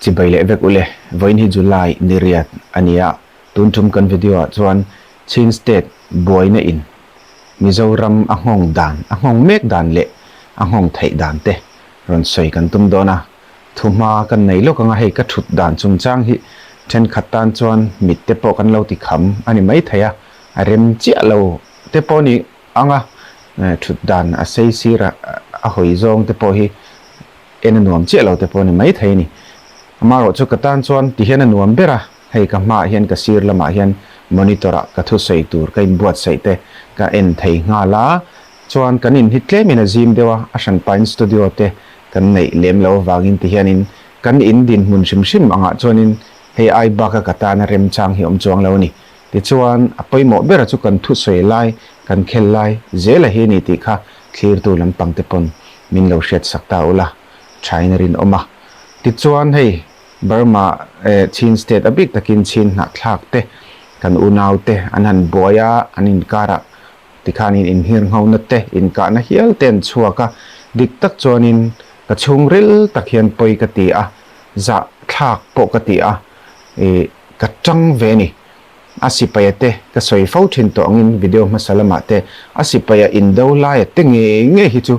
Chibai leh vek ule, vawiin hi July ni riat a ni a, tun tum kan video ah chuan Chin State buaina in Mizoram a nghawng dan, a nghawng mek dan leh a nghawng theih dan te rawn sawi kan tum dawn a, thuhma kan nei lawk anga hei ka thut dan chungchang hi thenkhat tan chuan mit te pawh kan lo ti kham a ni maithei a, a rem chiah lo te pawh ni ang a, thut dan a sei sir a a hawi zawng te pawh hi en a nuam chiah lo te pawh a ni maithei a ni. Amaherawh chu ka tan chuan ti hian a nuam ber a, hei ka hmaah hian ka sir lamah hian monitor ah ka thusawi tur ka inbuatsaih te ka en thei nghal a, chuan kan in hi tlemin a zim deuh a, a hran pain studio te kan neih lem lo avangin ti hianin kan in dinhmun hrim hrim angah chuanin hei ai baka ka tana remchang hi awm chuang lo a ni. Tichuan a pawimawh bera chu kan thusawi lai, kan khel lai zela hi a ni tih kha thlirtu lampang te pawn min lo hriat sak ta ula, thain a rinawm a. Tichuan hei Burma eh Chin state a bik takin Chin hnahthlak te kan unau te an han buai a, an inkarah tikhanin inhirnghona te, inkahna hial te an chhuak a, dik tak chuanin ka chhungril tak hian pawi ka ti a, zahthlak pawh ka ti a, ih ka tang ve a ni. A sipaia te ka sawi fo thin tawh angin video hmasa lamah te a sipaia indo laia te ngei ngei hi chu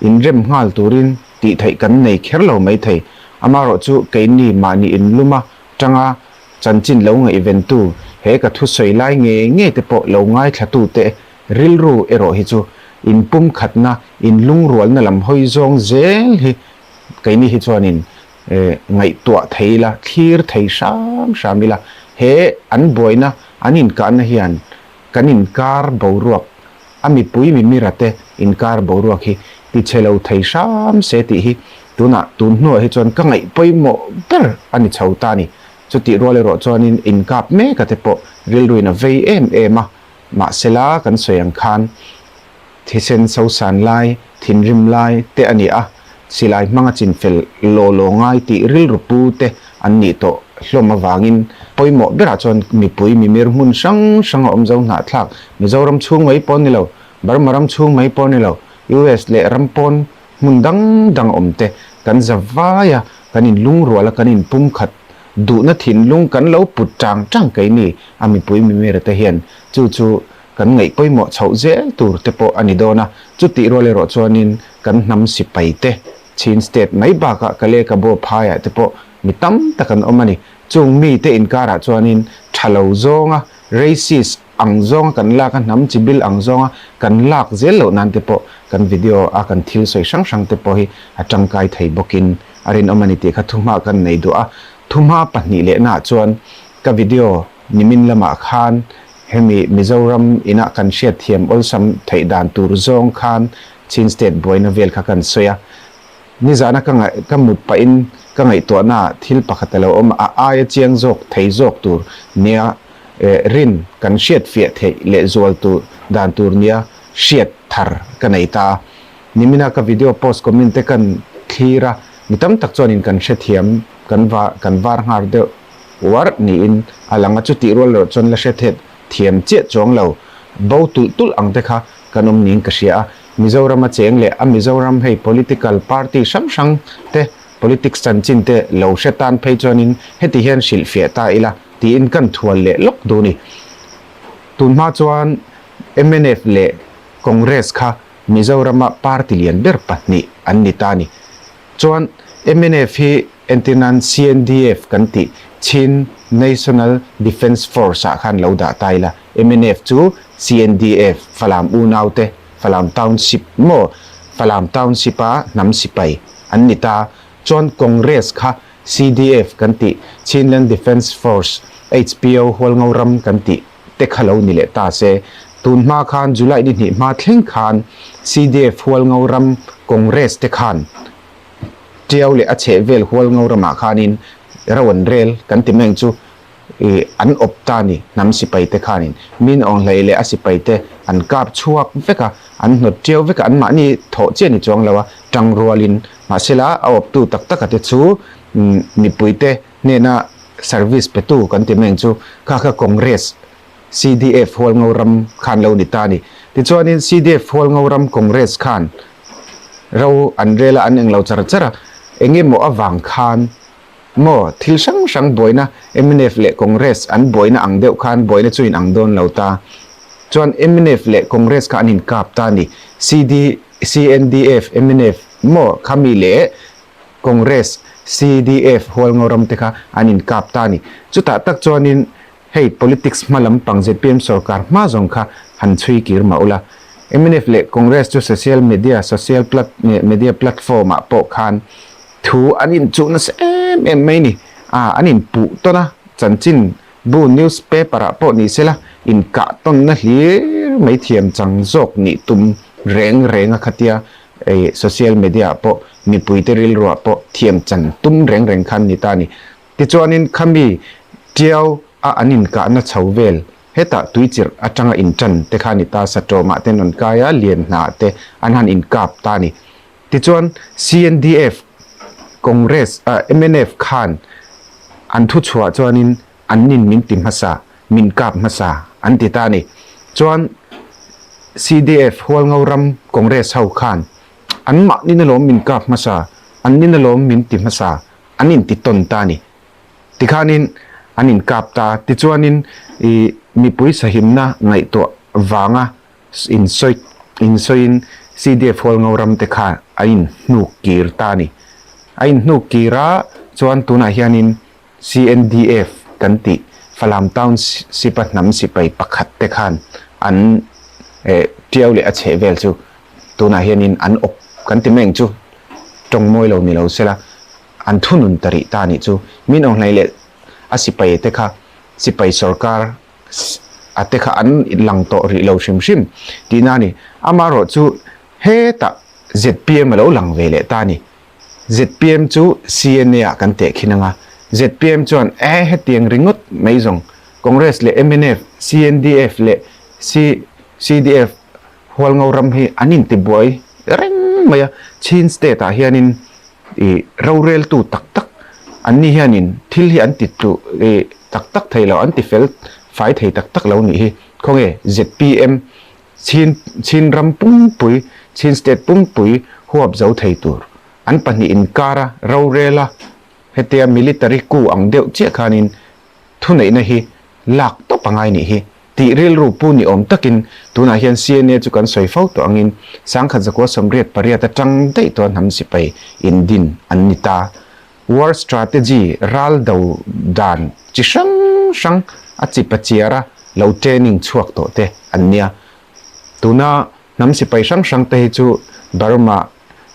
inrem nghal turin tih theih kan nei kher lo maithei. Amaherawh chu keini mahni inluma tanga chanchin lo ngaihventu he ka thusawi lai ngei ngei te pawh lo ngaithlatu te rilru erawh hi chu inpumkhatna, inlungrualna lam hawi zawng zel hi keini hi chuanin Ngaihtuah thei ila, thlir thei hram hram ila, he an buaina, an inkahna hian kan inkar boruak, a mipui mimira te inkar boruak hi tichhe lo thei hram se tih hi tunah, tun hnuah hi chuan ka ngaih pawimawh ber a ni chho ta a ni. Chutih rual erawh chuanin inkap meka te pawh rilruin a vei em em a, mahsela kan sawi ang khan, Thisen sosan lai, thinrim lai te a ni a, silai hmanga chinfel law law ngai tih rilru pu te an nih tawh hlawm avangin pawimawh berah chuan mipui mimir hmun hrang hrang a awm zo hnahthlak Mizoram chhung mai pawh ni lo, Burma ram chhung mai pawh ni lo, US leh ram pawn hmun dang dang awm te kan za vai a, kan inlungrual a, kan inpumkhat duhna thinlung kan lo put tang tang keini a mipui mimir te hian chu chu Kan ngaih pawimawh chhoh zel tur te pawh a ni dawn a, chutih rual erawh chuanin kan hnam sipai te, Chin State mai bakah Kale Kabo phaiah te pawh mi tam tak an awm a ni. Chung mite inkarah chuanin tha lo zawnga, racist ang zawnga kan lak a, hnam chi bil ang zawnga kan lak zel loh nan te pawh kan video a kan thil sawi hrang hrang te pawh hi a tangkai thei bawkin a rinawm a ni tih kha thuhma kan nei duh a. Thuhma pahnih lehnaah chuan ka video nimin lamah khan Hemi Mizoram ina kan hriatthiam awlsam theih dan tur zawng khan Chin State buaina vel kha kan sawi a. Nizana ka ngaih ka mut pahin ka ngaihtuahnaah thil pakhat a lo awm a, a aia chiang zawk thei zawk tur nia rin kan hriatfiah theih leh zual tur dan tur nia hriat thar ka nei ta a. Nimina ka video post comment te kan thlir a, mi tam tak chuanin kan hrethiam kan va kan var nghar deuh. Uar niin a lang a, chutih rual erawh chuan la hre thet thiam chiah chuang lo, bo tulh tulh ang te kha kan awm niin ka hria a. Mizoram a cheng leh a Mizoram hei political party hrang hrang te politics chanchin te lo hre tan phei chuanin heti hian hrilhfiah ta ila tiin kan thual leh lawk duh ni. Tunhma chuan mnf leh Congress kha Mizorama party lian ber pahnih an ni ta ni. Chuan mnf hi Entirnan CNDF kan tih Chin National Defence Force ah khan lo dah ta ila, mnf chu CNDF, Falam unaute, Falam Township maw, Falam Township a hnam sipai an ni ta. Chuan Congress kha CDF kan tih Chinland Defence Force, HPO Hualngo ram kan tih te kha lo ni leh ta se. Tun hma khan July ni hnih hma thleng khan CDF Hualngo ram Congress te khan Tiau leh a chheh vel hual ngo ramah khanin ro an rel kan ti meng chu ih an awp ta ni hnam sipai te khanin min awng hlei leh a sipai te an kap chhuak vek a, an hnawt tiau vek a, an mahni thawh chiah ni chuang lo a, tang rualin mahsela a awptu tak taka te chu mipui te hnena service petu kan ti meng chu kha kha Congress CDF hual ngo ram khan lo ni ta ni. Tichuanin CDF hual ngo ram Congress khan Ro an rel a, an englo char char a, eng emaw avang khan Maw, thil hrang hrang buaina mnf leh Congress an buaina ang deuh khan buaina chu in ang dawn lo ta. Chuan mnf leh Congress kha an inkap ta a ni. CD, CNDF, mnf maw khami leh Congress, CDF, Hualngoram te kha an inkap ta a ni. Chutah tak chuanin hei politics hma lampang zpm sorkar hma zawng kha han chhui kir mah ula. Mnf leh Congress chu social media, social plat, media platform ah pawh khan thu an inchuh nasa em em mai ni. A, an inpuh tawn a, chanchin bu newspaper ah pawh ni sela inkah tawnna hlir mai thiam chang zawk nih tum reng reng a khatia ei social media ah pawh mipuite rilruah pawh thiam chan tum reng reng khan ni ta a ni. Tichuanin khami tiau a an inkahna chho vel hetah tuichirh atanga intan te kha a ni ta, Satawmah te an rawn kai a, Lianhna te an han inkap ta a ni. Tichuan CNDF, Congress, mnf khan an thuchhuah chuanin an nin min ti hmasa, min kap hmasa an ti ta a ni. Chuan CDF, Hualngo ram Congress ho khan an mahni na lawm min kap hmasa, an ni na lawm min ti hmasa an inti tawn ta a ni. Tikhanin an inkap ta. Tichuanin i mipui sahimna ngaihtuah vanga insawi insawiin CDF Hualngo ram te kha a inhnuk kir ta a ni. A inhnuk kir a chuan tunah hianin CNDF kan tih Falam Township a hnam sipai pakhat te khan an eh tiau leh a chheh vel chu tunah hianin an awp kan ti mai ang chu tawng mawi lo ni lo sela an thunun ta rih ta a nih chu. Min awnghlei leh a sipai te kha sipai sorkar a te kha an lang tawh rih lo hrim hrim tihna a ni. Amaherawh chu hetah zpm a lo lang ve leh ta a ni. Zpm chu CNA ah kan teh khin ang a, zpm chuan e hetiang ringawt mai zawng Congress leh mnf, CNDF leh CDF Hualngo ram hi an intibuai reng mai a, Chin state ah hianin ih roreltu tak tak an ni hianin thil hi an ti tluh ih tak tak thei lo, an ti fel fai thei tak tak lo nih hi. Khawnge zpm Chin Chin ram pumpui, Chin state pumpui huap zo thei tur an pahnih inkara rorela hetia military coup ang deuh chiah khanin thuneihna hi lak tawp a ngai nih hi. Tih rilru pu ni awm takin tunah hian CNA chu kan sawi fo tawh angin sangkhat zakua 88 atang daih tawh hnam sipai indin an ni ta. War strategy ral do dan chi hrang hrang a chip a chiar a lo training chhuak tawh te an nia. Tuna hnam sipai hrang hrang te hi chu Burma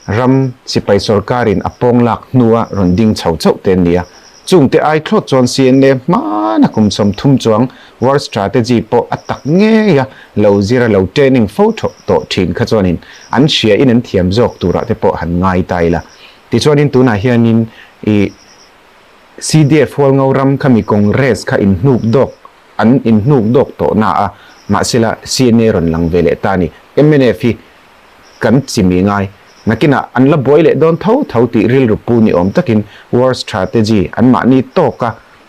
ram sipai sorkarin a pawng lak hnua rawn ding chho chauh te an ni a. Chungte ai thlawt chuan CNA hmana kum 30 chuang war strategy pawh a tak ngei a lo zir a lo training fo tawh thin kha chuanin an hria in an thiam zawk turah te pawh han ngai ta ila. Tichuanin tunah hianin i CDF Hualngo ram khami Congress kha inhnuk dawk an inhnuk dawk tawh na a, mahsela CNA rawn lang ve leh ta a ni. Mnf hi kan chimi ngai. Nakinah an la buai leh dawn tho tho tih rilru pu ni awm takin war strategy anmahni tawka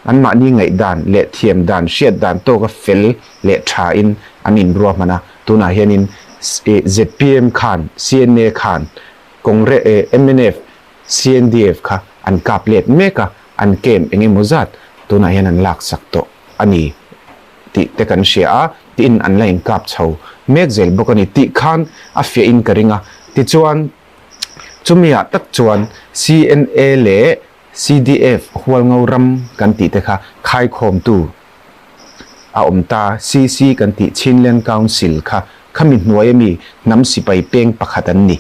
anmahni ngaihdan leh thiam dan hriat dan tawka fel leh tha in an inruahman a. Tunah hianin zpm khan CNA khan Congre mnf CNDF kha an kap let mek a, an camp eng emaw zat tunah hian an laksak tawh a ni tih te kan hria a, tiin an la inkap chho mek zel bawk a ni tih khan a fiah in ka ring a. Tichuan, chumi ah tak chuan CNA leh CDF Hualngo ram kan tih te kha khaikhawmtu a awm ta, CC kan tih Chinland Council kha khami hnuai ami hnam sipai peng pakhat an ni.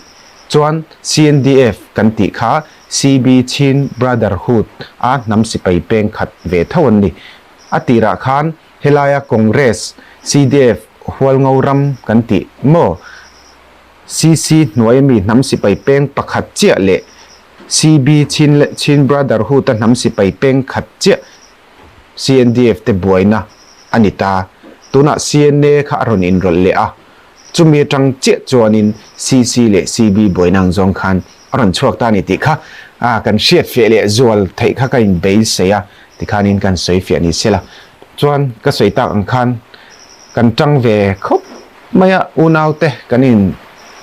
Chuan CNDF kan tih kha CB Chin Brotherhood a hnam sipai peng khat ve tho an ni. A tirah khan helaia Congress, CDF, Hualngo ram kan tih maw? CC hnuai ami hnam sipai peng pakhat chiah leh CB Chin Chin Brotherhood a hnam sipai peng khat chiah CNDF te buaina a ni ta. Tunah CNA kha a rawn inrawlh leh a, chumi atang chiah chuanin CC leh CB buaina ang zawng khan a rawn chhuak ta a ni tih kha kan hriat fiah leh zual theih kha ka inbeisei a. Tikhanin kan sawi fiah ni sela chuan ka sawi tak ang khan kan tang ve khawp mai a, unaute kan in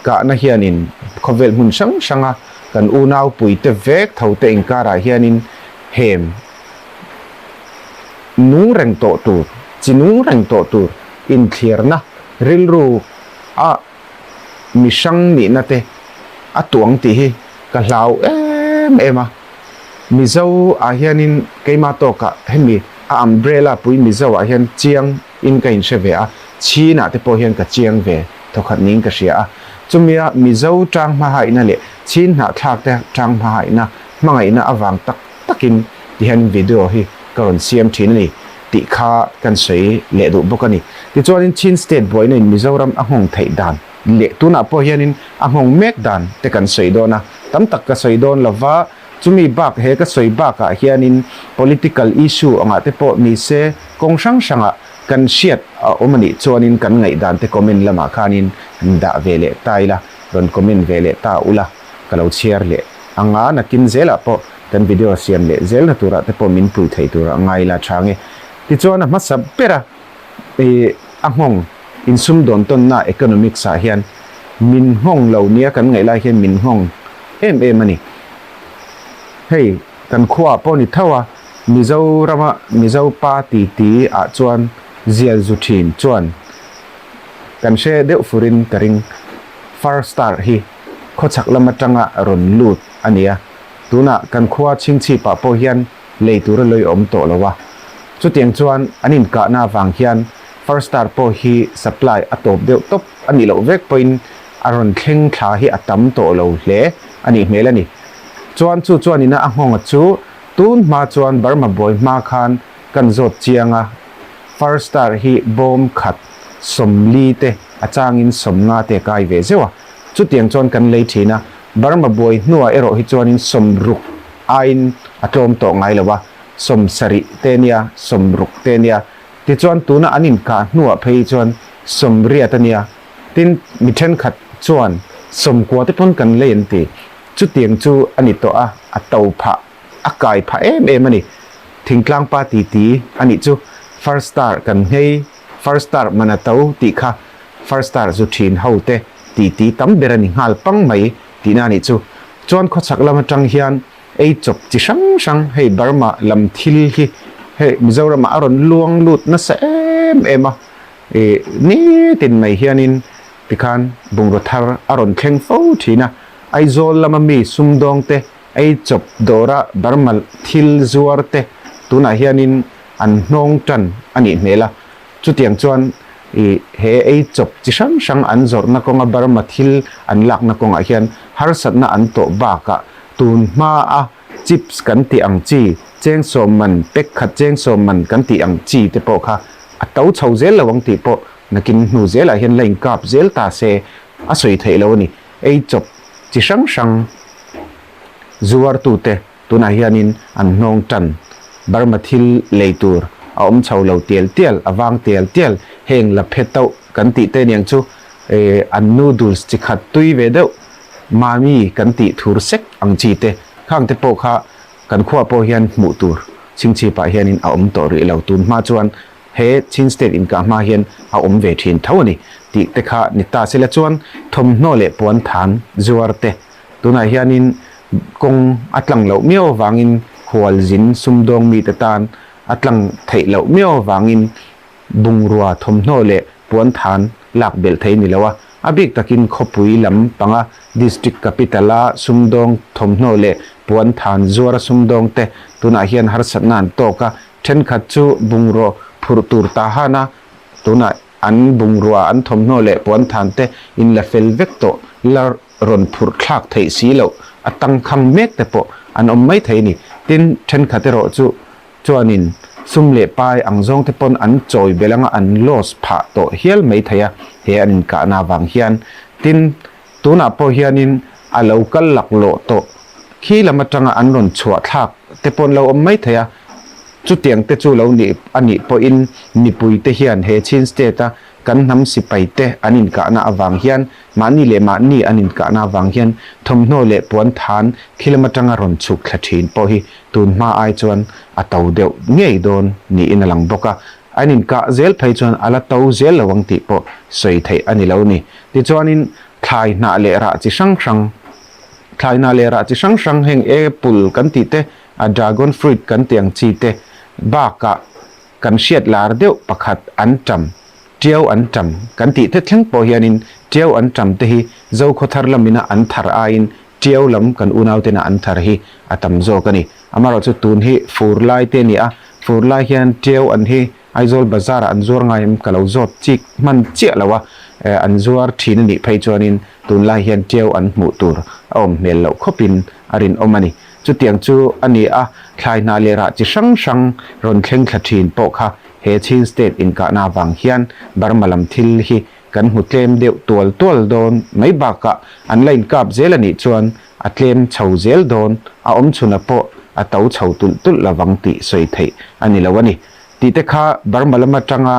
kahna hianin khawvel hmun hrang hranga kan unau puite vek tho te inkarah hianin Hem nung reng tawh tur, chi nung reng tawh tur inthliarna rilru a mi hrang nihna te a tuang tih hi ka hlau em em a. Mizo ah hianin keima tawkah hemi a umbrella pui Mizo ah hian chiang in ka inhre ve a, Chin ah te pawh hian ka chiang ve thawkhat niin ka hria a. Chumia Mizo tang hmahaihna leh Chin hnahthlak te tang hmahaihna hmangaihna avang tak takin ti hian video hi ka rawn siam thin a ni tih kha kan sawi leh duh bawk a ni. Tichuanin Chin State buaina in Mizoram a nghawng theih dan leh tunah pawh hianin a nghawng mek dan te kan sawi dawn a, tam tak ka sawi dawn lova, chumi bak he ka sawi bakah hianin political issue angah te pawh ni se kawng hrang hrangah kan hriat a awm a nih chuanin kan ngaihdan te comment lamah khanin han dah ve leh ta ila, rawn comment ve leh ta ula ka lo chhiar leh. Anga nakin zelah pawh kan video siam leh zelna turah te pawh min pui thei turah ngai ila tha nge. Tichuan a hmasa bera ih a nghawng insumdawn tawnna economics ah hian min nghawng lo nia kan ngaih lai hian min nghawng em em a ni. Hei kan khuaah pawh ni tho a, Mizorama Mizo pa titi ah chuan zial zu thin chuan kan hre deuh furin ka ring. First star hi khawchhak lam atanga rawn lut a ni a, tunah kan khua chhingchhipah pawh hian lei tur a lawi awm tawh lo a, chutiang chuan an inkahna avang hian first star pawh hi supply a tawp deuh tawp a nih loh vek pawhin a rawn thleng thla hi a tam tawh lo hle a nih hmel a ni. Chuan chu chuan ina a nghawnga chu tun hma chuan Burma buai hma khan kan zawt chiang a, first star hi bawm khat 40 te a changin 50 te a kai ve zeuh a, Chutiang chuan kan lei thin a, Burma buai hnuah erawh hi chuanin 60 aiin a tlawm tawh ngai lo a, 70 te nia, 60 te nia, tichuan tuna an inkah hnuah phei hi chuan 80 a nia, tin mi thenkhat chuan 90 te pawn kan lei an ti. Chutiang chu a ni tawh a, a to phah, a kai phah em em a ni. Thingtlang pa titi a nih chu, first star kan nghei, first star man a to tih kha first star zu thin ho te titi tam ber a ni nghal pang mai tihna a nih chu. Chuan khawchhak lam atang hian ei chawp chi hrang hrang hei Burma lam thil hi hei Mizoramah a rawn luang lut nasa em em a, ih nitin mai hianin tikhan bungraw thar a rawn thleng fo thin a, Aizawl lama mi sumdawng te ei chawp dawra Burma thil zuar te tunah hianin an hnawng tan a nih hmel a. Chutiang chuan i he ei chawp chi hrang hrang an zawrhna kawnga Burma thil an lakna kawngah hian harsatna an tawh bakah tun hmaa chips kan tih ang chi, cheng 10 man, pack khat cheng 10 man kan tih ang chi te pawh kha a to chho zel lo ang tih pawh nakin hnu zelah hian la inkap zel ta se a sawi theih lo a ni. Ei chawp chi hrang hrang zuartute Tunah hianin an hnawng tan Burma thil lei tur a awm chho lo tial tial, a vang tial tial, heng la phe tauh kan tih te niang chu an noodles chi khat tui ve deuh mami kan tih thur sek ang chi te khang te pawh kha kan khuaah pawh hian hmuh tur chhingchhipah hianin a awm tawh rih lo. Tun hma chuan he Chin State inkah hma hian a awm ve thin tho a ni tih te kha ni ta sela chuan thawmhnaw leh puan than zuar te Tunah hianin kawng a tlang loh miau avangin hualzin sumdawng mite tan a tlang theih loh miau avangin bungrua thawmhnaw leh puanthan lak belh thei ni lo a. A bik takin khawpui lam panga district capital-a sumdawng thawmhnaw leh puanthan zuara sumdawngte tunah hian harsatna an tawk a, thenkhat chu bungraw phurh tur tahana tunah an bungrua an thawmhnaw leh puanthan te in la fel vek tawh la rawn phurh thlak theih si loh a tangkhang mek te pawh an awm mai thei a ni. Tin, thenkhat erawh chu chuanin sum leh pai ang zawng te pawn an chawi belh anga an loss phah tawh hial mai thei a, he an inkahna avang hian. Tin, tunah pawh hianin a lo kal laklawh tawh khi lam atanga an rawn chhuah thlak te pawn lo awm mai thei a, chutiang te chu lo nih a nih pawhin mipui te hian he Chin State a kan hnam sipai te an inkahna avang hian mahni leh mahni an inkahna avang hian thawmhnaw leh puan than khilam atanga rawn chhuk thla thin pawh hi tun hma ai chuan a to deuh ngei dawn niin a lang bawk a, an inkah zel phei chuan a la to zel lo ang tih pawh sawi theih a ni lo ni. Tichuanin thlai hnah leh rah chi hrang hrang, thlai hnah leh rah chi hrang hrang heng apple kan tih te. A dragon fruit kan tih ang chi te bakah kan hriat lar deuh pakhat anṭam, ṭiau anṭam kan tih te thleng pawh hianin ṭiau anṭam te hi Zokhawthar lamina an thar aiin ṭiau lam kan unautena an thar hi a tam zawk a ni. Amaherawhchu tun hi fur lai te a ni a, fur lai hian ṭiau an hi Aizawl bazar ah an zuar ngai em ka lo zawt chik hman chiah lo a, an zuar thin a nih phei chuanin tunlai hian ṭiau an hmuh tur a awm hmel loh khawpin a rinawm a ni. Chutiang chu a ni a, thlai hna leh rah chi hrang hrang rawn thleng thla thin pawh kha he Chin State inkahna avang hian Burma lam thil hi kan hmu tlem deuh tual tual dawn mai bakah an la inkap zel a nih chuan a tlem chho zel dawn, a awm chhunah pawh a to chho tulh tulh lovang tih sawi theih a ni lo a ni. Tih te kha Burma lam atanga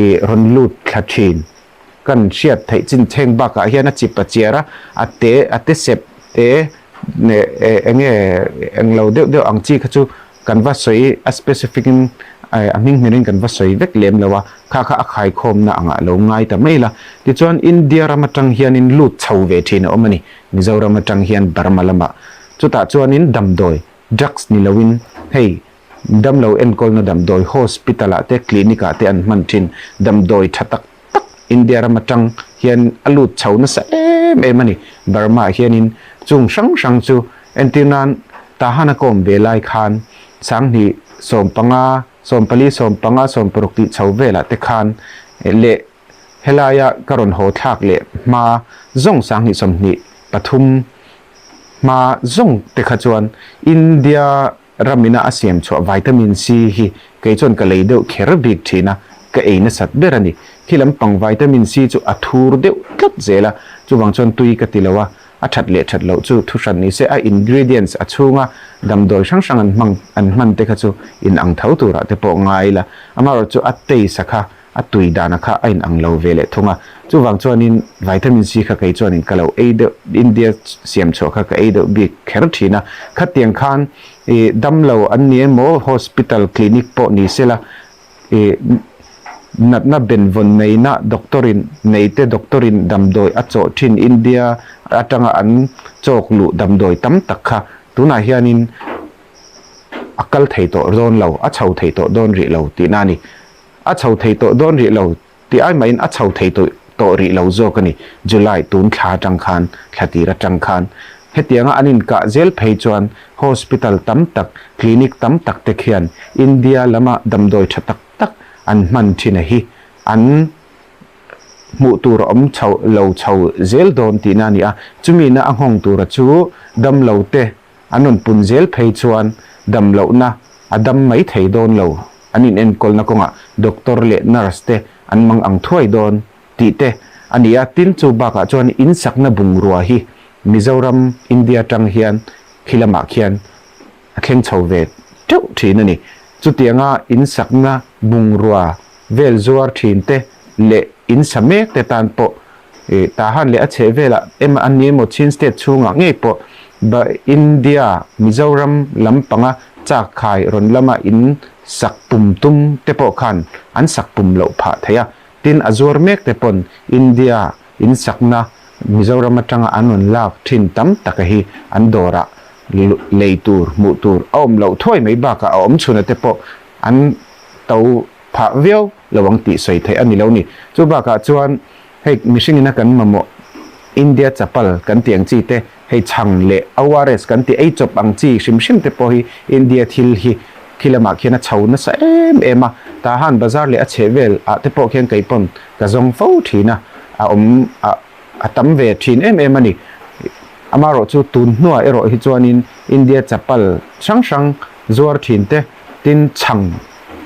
i rawn lut thla thin. Kan hriat theih chin chheng bakah hian a chip a chiar a, a te a te sep te eng nge eng lo deuh deuh ang chi kha chu kan va sawi a specific in a hming hmel in kan va sawi vek lem lo a, kha kha a khaikhawmna angah lo ngai ta mai la. Tichuan India ram atang hianin lut chho ve thin a awm a ni, Mizoram atang hian Burma lamah. Chutah chuanin damdawi, drugs ni loin hei Damlo enkawlna damdawi hospital ah te clinic ah te an hman thin. Damdawi tha tak tak India ram atang hian a lut chho nasa em em a ni. Burma ah hianin chung hrang hrang chu entir nan Tahan a kawm ve lai khan Sanghnih 15, 14, 15, 16 tih chho velah te khan leh helaia ka rawn haw thlak leh hma zawng Sanghnih 23 hma zawng te kha chuan India Ramina a siam chhuah vitamin C hi kei chuan ka lei deuh kher bik thin a, ka ei nasat ber a ni. Khi lampang vitamin C chu a thur deuh tlat zel a, chuvang chuan tui ka ti lo a, a that leh that loh chu thu hran ni se, a ingredients a chhunga damdawi hrang hrang an hmang an hman te kha chu inang tho turah te pawh ngai ila, amaherawhchu chu a taste a kha a tui dana kha a inang lo ve leh thung a, chuvang chuanin vitamin C kha kei chuanin ka lo ei deuh, India siam chhuah kha ka ei deuh bik kher thin a, khatiang khan ih damlo an ni emaw hospital clinic pawh ni sela ih natna benvawn neina doctor in nei te doctor in damdawi a chawh thin India atanga an chawk luh damdawi tam tak kha tunah hianin a kal thei tawh dawn lo, a chho thei tawh dawn rih lo tihna a ni. A chho thei tawh dawn rih lo tih ai mahin a chho thei tawh rih lo zawk a ni. July tun thla atang khan, thla tir atang khan hetianga an inkah zel phei chuan hospital tam tak, clinic tam tak te khian India lama damdawi tha tak tak an hman thin a hi an hmuh tur a awm chho lo chho zel dawn tihna a ni a. Chumi na a nghawng tura chu damlo te An rawn pun zel phei chuan dam lohna a dam mai thei dawn lo, an inenkawlna kawngah doctor leh nurse te an mang ang thuai dawn tih te a ni a. Tin, chu bakah chuan insakna bungrua hi Mizoram, India tang hian khi lamah khian a thleng chho ve teuh thin a ni. Chutianga insakna bungrua vel zuar thin te leh insa mek te tan pawh Tahan leh a chheh velah emaw an ni emaw Chin State chhungah ngei pawh India Mizoram lampanga chak khai rawn lama in sak pum tum te pawh khan an sak pum loh phah thei a. Tin, a zuar mek te pawn India in sakna Mizoram atanga an rawn lak thin tam taka hi an dawrah lei tur hmuh tur a awm loh thuai mai bakah a awm chhuna te pawh an to phah viau lo ang tih sawi theih a ni lo ni. Chu bakah chuan hei mihring ina kan mamawh India chapal kan tih ang chi te, hei chhang leh ORS kan tih ei chawp ang chi hrim hrim te pawh hi India thil hi khi lamah khian a chho nasa em em a, Tahan bazar leh a chheh vel ah te pawh khian kei pawn ka zawng fo thin a, a awm a a tam ve thin em em a ni. Amaherawhchu tun hnuah erawh hi chuanin India chapal hrang hrang zuar thin te, tin chhang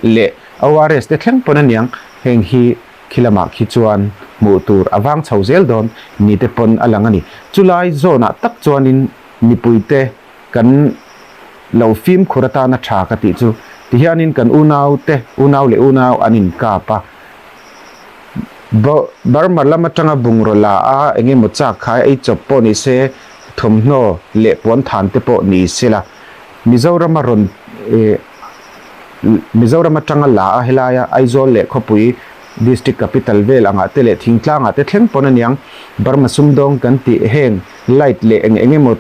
leh ORS te thleng pawn aniang, heng hi khi lamah khi chuan hmuh tur a vang chho zel dawn ni te pawn a lang a ni. Chulai zawnah tak chuanin mipuite kan lo fimkhur atana tha ka tih chu tihianin kan unau te, unau leh unau an inkap a, Burma lam atanga bungraw la a engemaw chak khai ei chawp pawh ni se, thawmhnaw leh puanthan te pawh ni sela, Mizorama rawn Mizoram atanga la a helaia Aizawl leh khawpui District Capital vel angah te leh thingtlangah te thleng pawn aniang Burma sumdawng kan tih heng light leh eng eng emaw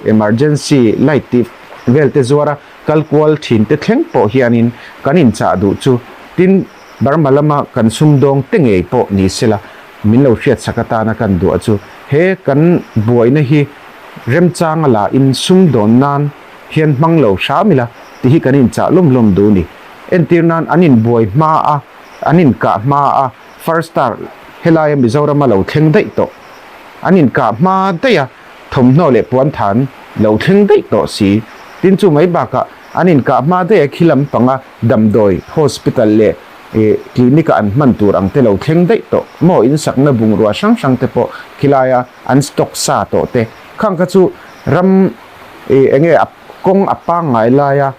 emergency light tih vel te zuara kal kual thin te thleng pawh hianin kan inchah duh chu tin Burma lama kan sumdawng te ngei pawh ni sela min lo hriatsak atana kan duh a chu he kan buaina hi remchanga la in sumdawn nan hian hmang lo hram ila tih hi kan inchah lawm lawm duh ni. Entir nan an inbuai hma a, an inkah hma a first star helaia Mizorama lo thleng daih tawh. An inkah hma daih a thawmhnaw leh puanthan lo thleng daih tawh si. Tin chu mai bakah an inkah hma daih a khi lampanga damdawi hospital leh clinic a an hman tur ang te lo thleng daih tawh maw insakna bungrua hrang hrang te pawh khilaia an stock sa tawh te khang kha chu ram enge a kawng a pangngai laia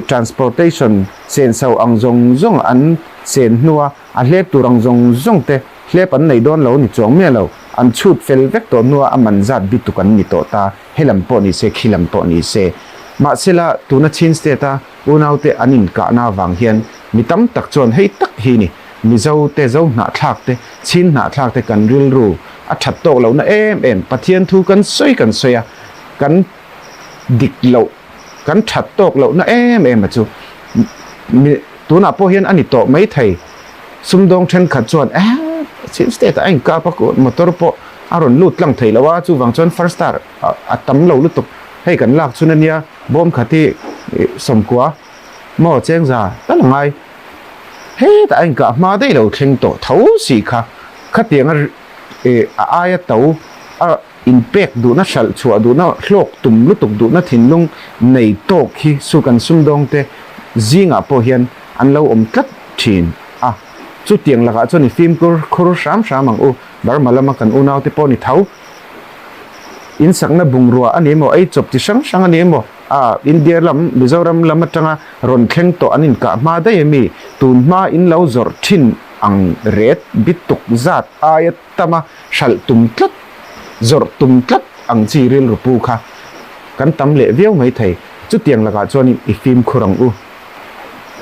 transportation senso ang zawng zawng an sen hnua a hlep tur ang zawng zawng te hlep an nei dawn lo ni chuang miah lo, an chhut fel vek tawh hnua a man zat bituk an ni tawh ta, helam pawh ni se khilam pawh ni se. Mahsela tuna Chin State a unaute an inkahna avang hian mi tam tak chuan hei tak hi ni, Mizo te, Zo hnahthlak te, Chin hnahthlak te kan rilru a that tawk lohna em em, Pathian thu kan sawi kan sawi a, kan dik loh, kan that tawk lohna em em a chu mi tunah pawh hian a ni tawh mai thei. Sumdawng thenkhat chuan eh Chin State ah a inkap a motor pawh a rawn lut tlang thei lo a, chuvang chuan first star a tam lo lutuk hei kan lak chhun ania bawm khat hi sawmkua maw chengza tal a ngai hetah a inkah hma daih lo thleng tawh tho si kha khatianga a aia to a inpek duhna hralh chhuah duhna hlawk tum lutuk duhna thinlung nei tawk hi chu kan sumdawngte zingah pawh hian an lo awm tlat thin a, chutiang lakah chuan i fimkhur khur hram hram ang u, Burma lama kan unaute pawh ni tho. Insakna bungrua a ni emaw, ei chawp chi hrang hrang a ni emaw, a India lam, Mizoram lam atanga rawn thleng tawh an inkah hma daih a mi, tun hma in lo zawrh thin ang ret bituk zat aia tama hralh tum tlat, zawrh tum tlat ang chi rilru pu kha kan tam leh viau mai thei. Chutiang lakah chuan i fimkhur ang u.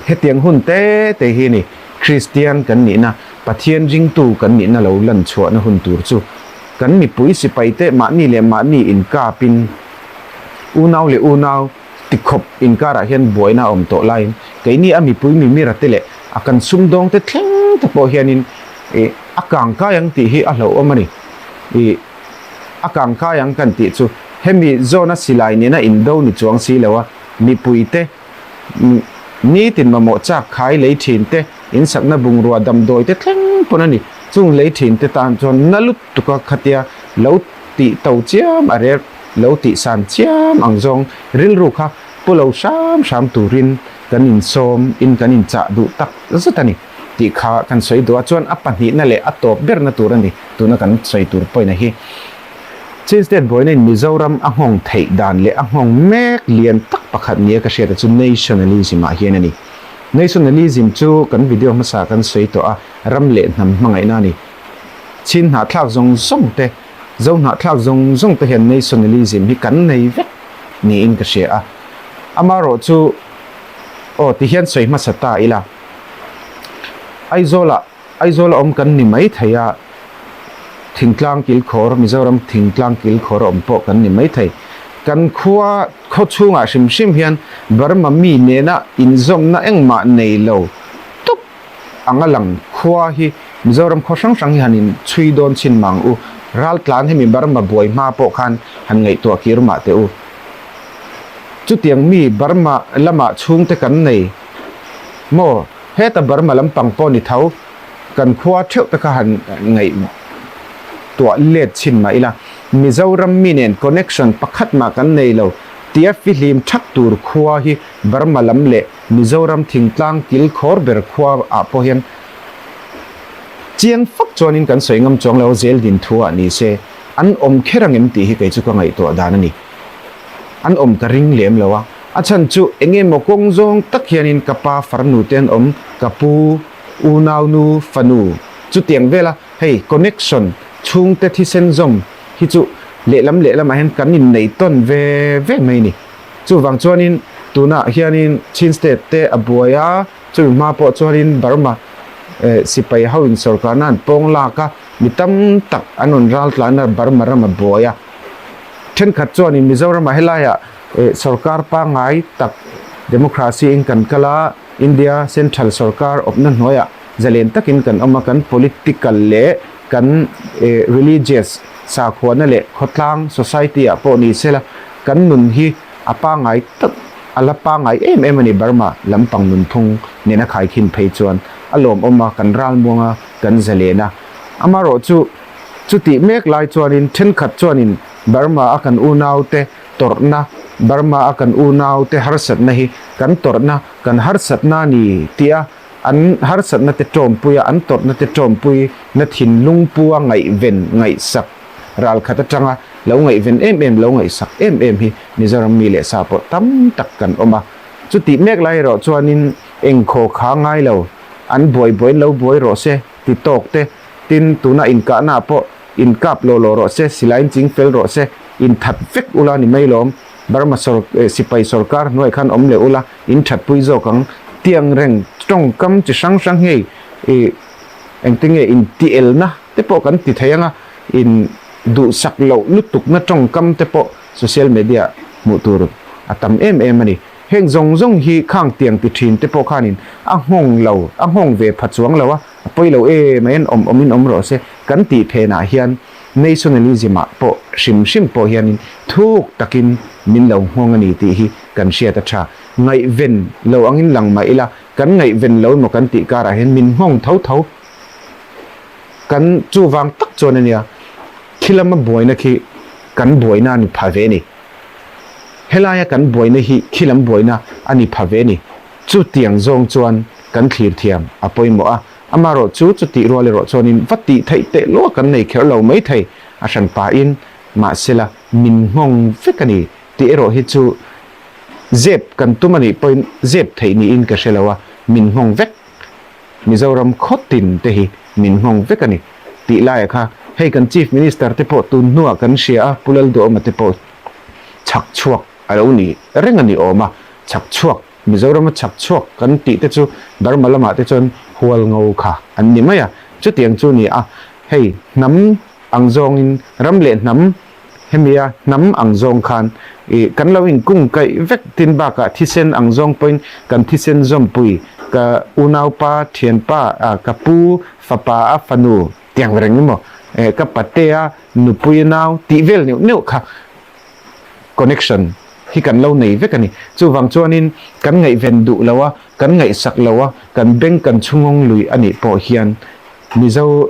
Hetiang hun te te hi ni Kristian kan nihna, Pathian ringtu kan nihna lo lan chhuahna hun tur chu kan mipui sipai te mahni leh mahni inkapin unau leh unau tikhawp inkarah hian buaina a awm tawh laiin keini a mipui mimira te leh a kan sumdawng te thleng te pawh hianin ih a kangkai ang tih hi a hlauhawm a ni. Ih a kangkai ang kan tih chu hemi zawna silai nena indo ni chuang si lo a mipui te Nitin mamawh chak khai lei thin te, insakna bungrua damdawi te thleng pawn a ni. Chung lei thin te tan chuan na lutuk a khatia lo tih to chiam a rek lo tih san chiam ang zawng rilru kha pu lo hram hram turin kan insawm in kan inchah duh tak zet a ni tih kha kan sawi duh a. Chuan a pahnihna leh a tawp berna tur a ni tuna kan sawi tur pawhin a hi. Chin State buaina in Mizoram a nghawng theih dan leh a nghawng mek lian tak pakhat nia ka hriat a chu Nationalism ah hian a ni. Nationalism chu kan video hmasa kan sawi tawh a, ram leh hnam hmangaihna a ni. Chin hnahthlak zawng zawng te, Zo hnahthlak zawng zawng te hian Nationalism hi kan nei vek niin ka hria a. Amaherawh chu aw ti hian sawi hmasa ta ila. Aizawl ah Aizawl a awm kan ni mai thei a, thingtlang kilkhawr, Mizoram thingtlang kilkhawr a awm pawh kan ni mai thei. Kan khua khaw chhungah hrim hrim hian Burma mi nena inzawmna engmah nei lo tawp anga lang khua hi Mizoram khaw hrang hrang hi han inchhui dawn chhin mang u. Raltlan hemi Burma buai hma pawh khan han ngaihtuah kir mah teh u. Chutiang mi Burma lamah chhungte kan nei maw? Heta Burma lampang pawh ni tho, kan khua theuh te kha han ngaihtuah let chhin mah ila, Mizoram mi nen connection pakhat mah kan nei lo tia fihlim thak tur khua hi Burma lam leh Mizoram thingtlang kil khawr ber khua ah pawh hian chiang fak chuanin kan sawi ngam chuang lo zel din thu ah ni se an awm kher angem tih hi kei chu ka ngaihtuah dan a ni. An awm ka ring lem lo a. A chhan chu eng emaw kawng zawng tak hianin ka pa farnu te an awm, ka pu, unaunu, fanu chutiang vela hei connection chhungte thisen zawm hi chu lehlam lehlamah hian kan innei tawn ve ve mai ni. Chuvang chuanin tunah hianin Chin State te a buai a, chumi hma pawh chuanin Burma sipai ho in sorkarna an pawng lak a, mi tam tak an rawn ral tlan a, Burma ram a buai a. Thenkhat chuanin Mizoramah helaiah. Sorkar pangngai tak democracy in kan kal a, India central sorkar awpna hnuaiah zalen takin kan awm a, kan political leh kan religious sakhuana leh khawtlang society ah pawh ni sela kan nun hi a pangngai tak a la pangngai em em a ni. Burma lampang nunphung nena khaikhin phei chuan a lawmawm a, kan ralmuang a, kan zalen a. Amaherawhchu chutih mek lai chuanin thenkhat chuanin Burma a kan unaute tawrhna, Burma a kan unaute harsatna hi kan tawrhna, kan harsatna a ni tia an harsatna te tawmpui a, an tawrhna te tawmpui na thinlung pu a ngaihven, ngaihsak ralkhat atanga lo ngaihven em em, lo ngaihsak em em hi Mizoram mi leh sa pawh tam tak kan awm a. Chutih mek lai erawh chuanin engkhaw kha ngai lo, an buai buaiin lo buai rawh se ti tawk te, tin tuna inkahna ah pawh Inkap law law rawh se, silaiin ching fel rawh se, inthat vek ula ni mai lawm, Burma sawr sipai sawrkar hnuai khan awm leh ula, in thatpui zawk ang, tiang reng tawngkam chi hrang hrang hei i engtinge intielna te pawh kan ti thei anga, in duhsak loh lutukna tawngkam te pawh social media hmuh tur a tam em em a ni. Heng zawng zawng hi khang tiang ti thin te pawh khanin a nghawng lo, a nghawng ve pha chuang lo a, a pawi lo e mai an awm awmin awm rawh se kan tih phenah hian nationalism ah pawh hrim hrim pawh hianin thuk takin min lo nghawng a ni tih hi kan hriat a tha. Ngaihven lo angin lang mah ila kan ngaihven lo emaw kan tih karah hian min nghawng tho tho kan chuvang tak chuan a nia khilama buaina khi kan buaina a ni pha ve a ni. Helaia kan buaina hi khilam buaina a ni pha ve a ni. Chutiang zawng chuan kan thlir thiam a pawimawh a, amaherawh chu chutih rual erawh chuanin va tih theih teh lua kan nei kher lo maithei a hran pahin mahsela min nghawng vek a ni tih erawh hi chu zep kan tum a nih pawhin zep theih niin ka hre lo a, min nghawng vek. Mizoram khaw tin te hi min nghawng vek a ni tih laia kha hei kan Chief Minister te pawh tun hnuah kan hria a, Pu Lalduhawma te pawh chhak chhuak a lo ni reng a ni awm a, chhak chhuak Mizorama chhak chhuak kan tih te chu Burma lamah te chuan hual ngo kha an ni mai a, chutiang chu ni a, hei hnam ang zawngin ram leh hnam hemia hnam ang zawng khan ih kan lo inkung kaih vek tin bakah thisen ang zawng pawhin kan thisen zawmpui ka unaupa thianpa ah ka pu fapa a fanu tiang reng emaw eh ka patea nupui nau tih vel neuh neuh kha connection hi kan lo nei vek a ni. Chuvang chuanin kan ngaihven duh lo a, kan ngaihsak lo a, kan beng kan chhungawng lui a nih pawh hian Mizo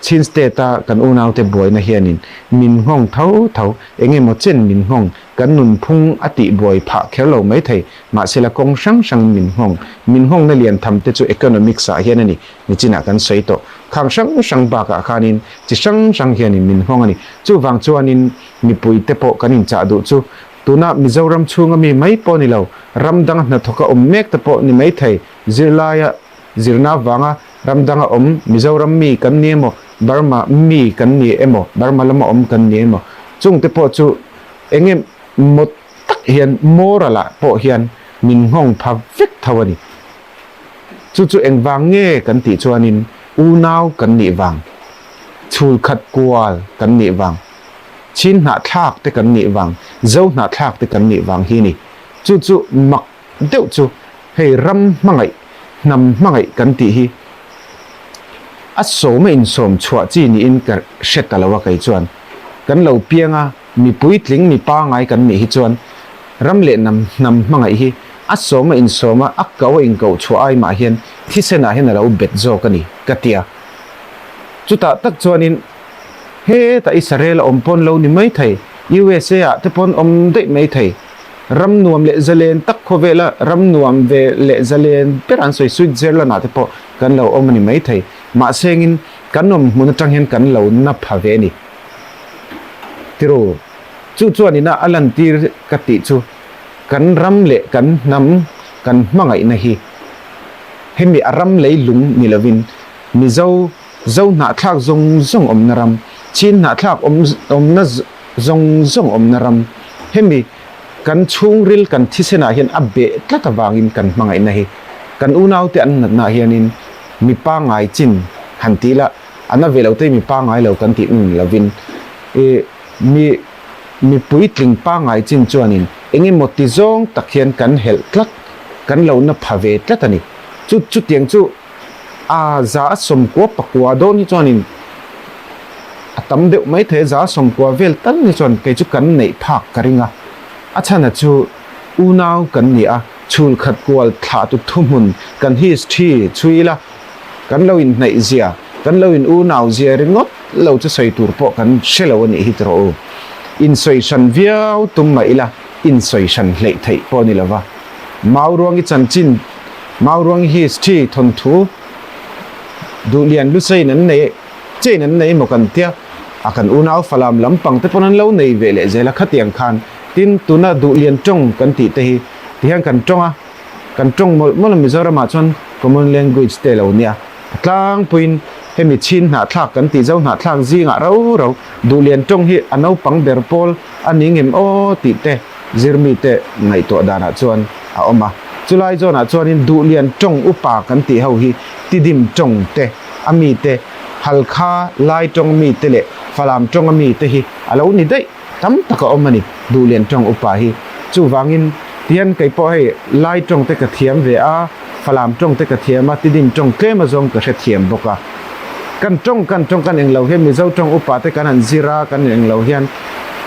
Chin State a kan unaute buaina hianin min nghawng tho tho, eng emaw chen min nghawng, kan nunphung a tih buai phah kher lo maithei, mahsela kawng hrang hrangin min nghawng. Min nghawngna lian tham te chu economics ah hian a ni, nichinah kan sawi tawh. Khang hrang hrang bakah khanin chi hrang hrang hianin min nghawng a ni. Chuvang chuanin mipui te pawh kan inchah duh chu tuna Mizoram chhunga mi mai pawh ni lo, ram danga hnathawka awm mek te pawh ni maithei, zirlaia zirna avanga ram danga awm Mizoram mi kan ni emaw, Burma mi kan ni emaw, Burma lama awm kan ni emaw, chung te pawh chu enge maw tak hian moral ah pawh hian min nghawng pha vek tho a ni. Chu chu engvang nge kan tih chuanin unau kan nih vang, chhul khat kual kan nih vang, chin hnahthlak te kan nih vang, zo hnahthlak te kan nih vang hi ni. Chu chu mak deuh chu hei ram hmangaih, hnam hmangaih kan tih hi a sawma insawm chhuah chi niin ka hre ta lo a kei chuan. Kan lo piang a, mi puitling mi pangai kan nih hi chuan ram leh hnam hnam hmangaih hi a sawma insawma a ko a inkoh chhuah ai mah hian thisen ah hian a lo bet zawk a ni ka ti a. Chutah tak chuanin hetah Israel a awm pawn lo ni mai thei, USA ah te pawn awm daih mai thei, ram nuam leh zalen tak khawvela ram nuam ve leh zalen ber an sawi Switzerland ah te pawh kan lo awm a ni mai thei. Mahsengin kan awm hmun atang hian kan lo na pha ve a ni. Tiro, chu chuan ina a lantir ka tih chu kan ram leh kan hnam kan hmangaihna hi hemi a ram leilung ni lovin Mizo Zo hnahthlak zawng zawng awmna ram, Chin hnahthlak awm awmna zawng zawng awmna ram hemi kan chhungril kan thisenah hian a beh tlat avangin kan hmangaihna hi kan unaute an natna hianin mi pangngai chin han tih lah a na ve lo te mi pangngai lo kan tih nun lovin i mi mi puitling pangngai chin chuanin. eng emaw ti zawng tak hian kan helh tlat, kan lo na pha ve tlat a ni. Chu chutiang chu a za a sawmkua pakua dawn hi chuanin a tam deuh mai thei a, za a sawmkua vel tal hi chuan kei chu kan neih phak ka ring a. A chhana chu unau kan ni a, chhul khat kual thlahtu thuhmun kan history chhui ila kan lo inhnaih zia, kan lo in unau zia ringawt lo chu sawi tur pawh kan hre lo a nih hi tiraw u. Insawi hran viau tum mah ila insawi hran hleih theih pawh a ni lova. Mauruangi chanchin, Mauruangi history thawnthu Duhlian Lusain an nei chain an nei emaw kan tia, a kan unau Falam lampang te pawn an lo nei ve leh zel a khatiang khan. Tin, tuna Duhlian tawng kan tih te hi tihian kan tawng a, kan tawng mawlh mawlh a Mizoramah chuan common language te lo nia. A tlangpuiin hemi chin hnahthlak kan tih zo hnahthlak zingah rau rau Duhlian tawng hi a naupang ber pawl a ni ngem aw tih te zirmite ngaihtuah danah chuan a awm a. Chulai zawnah chuanin Duhlian tawng upa kan tih ho hi Tidim tawng te a mite, Halkha Lai tawng mite leh Falam tawng a mite hi a lo ni daih tam tak a awm a ni Duhlian tawng upa hi. Chuvangin tihian kei pawh hei Lai tawng te ka thiam ve a, Falam tawng te ka thiam a, Tidim tawng tlem azawng ka hrethiam bawk a. Kan tawng kan tawng kan englo hian Mizo tawng upa te kan han zir a, kan englo hian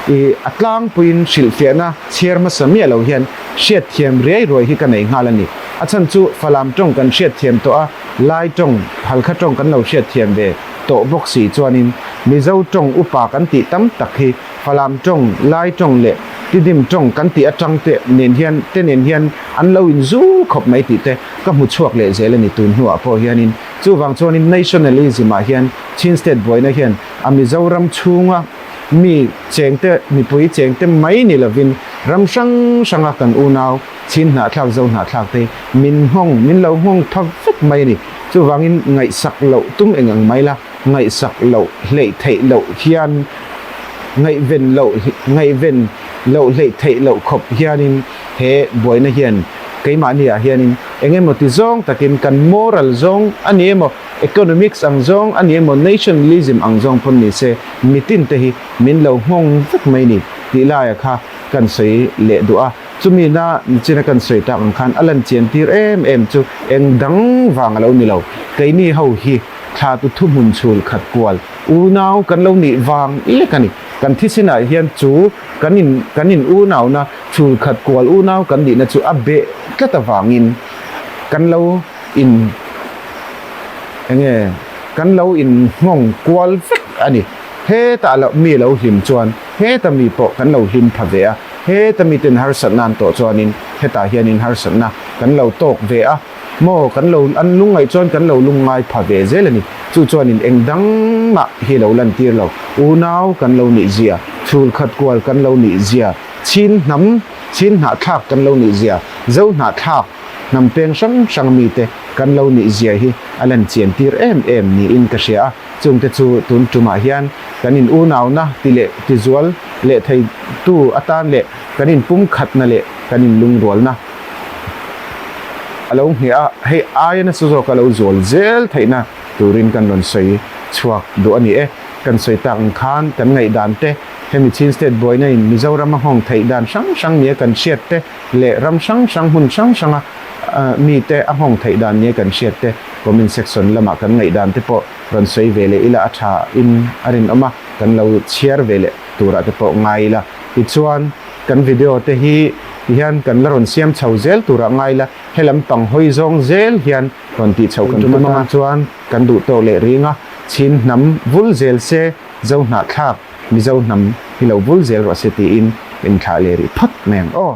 i a tlangpuiin hrilhfiahna chhiar hmasa miah lo hian hriatthiam riai ruai hi ka nei nghal a ni. A chhan chu Falam tawng kan hriatthiam tawh a, Lai tawng, Halkha tawng kan lo hriatthiam ve tawh bawk si chuanin Mizo tawng upa kan tih tam tak hi Falam tawng, Lai tawng leh Tidim tawng kan tih atang te nen hian te nen hian an lo inzul khawp mai tih te ka hmu chhuak leh zel a ni tun hnuah pawh hianin. Chuvang chuanin nationalism ah hian Chin State buaina hian a Mizoram chhunga mi chengte, mipui chengte mai ni lovin ram hrang hranga kan unau Chin hnahthlak, Zo hnahthlak te min nghawng, min lo nghawng tha vek mai a ni. Chuvangin ngaihsak loh tum eng ang mai la, ngaihsak loh hleih theih loh hian ngaihven loh ngaihven loh hleih theih loh khawp hianin he buaina hian keimahni ah hianin eng emaw ti zawng takin kan moral zawng a ni emaw, economics ang zawng a ni emaw, nationalism ang zawng pawn ni se mitin te hi min lo nghawng vek mai ni tih laia kha kan sawi leh duh a. Chumi na nichina kan sawi tak ang khan a lan chian tir em em chu eng dang vang a lo ni lo. Keini ho hi thla tu thuhmun chhul khat kual unau kan lo nih vang lek a ni. Kan thisenah hian chu kan in kan in unauna chhul khat kual unau kan nihna chu a beh tlat avangin kan lo in enge kan lo in nghawng kual vek a ni. Hetah loh mi lo hlim chuan heta mi pawh kan lo hlim pha ve a. Heta miten harsatna an tawh chuanin hetah hianin harsatna kan lo tawk ve a maw, kan lo an lungngaih chuan kan lo lungngai pha ve zel a ni. Chu chuanin eng dang mah hi lo lantir lo, unau kan lo nih zia, chhul khat kual kan lo nih zia, chin hnam, chin hnahthlak kan lo nih zia, zo hnahthlak hnam peng hrang hrang mite kan lo nih zia hi a lan chian tir em em niin ka hria a. Chungte chu tun tumah hian kan in unauna ti leh tizual leh thei tu atan leh kan in pumkhatna leh kan in lungrualna a lo ngheh a, hei aia nasa zawk a lo zual zel theihna turin kan rawn sawi chhuak duh a ni e. Kan sawi tak ang khan kan ngaihdan te, hemi Chin State buaina in Mizoram a nghawng theih dan hrang hrang nia kan hriat te leh ram hrang hrang hmun hrang hranga mite a nghawng theih dan nia kan hriat te comment section lamah kan ngaihdan te pawh rawn sawi ve leh ila a tha in a rinawm a, kan lo chhiar ve leh turah te pawh ngai ila. Tichuan kan video te hi tihian kan la rawn siam chho zel turah ngai ila, helam pang hawi zawng zel hian rawn tih chhoh kan tum anga chuan kan duh tawk leh ring a, chhin hnam vul zel se zo hnahthlak Mizo hnam hi lo vul zel rawh se tiin min thlah leh rih phawt mai ang aw.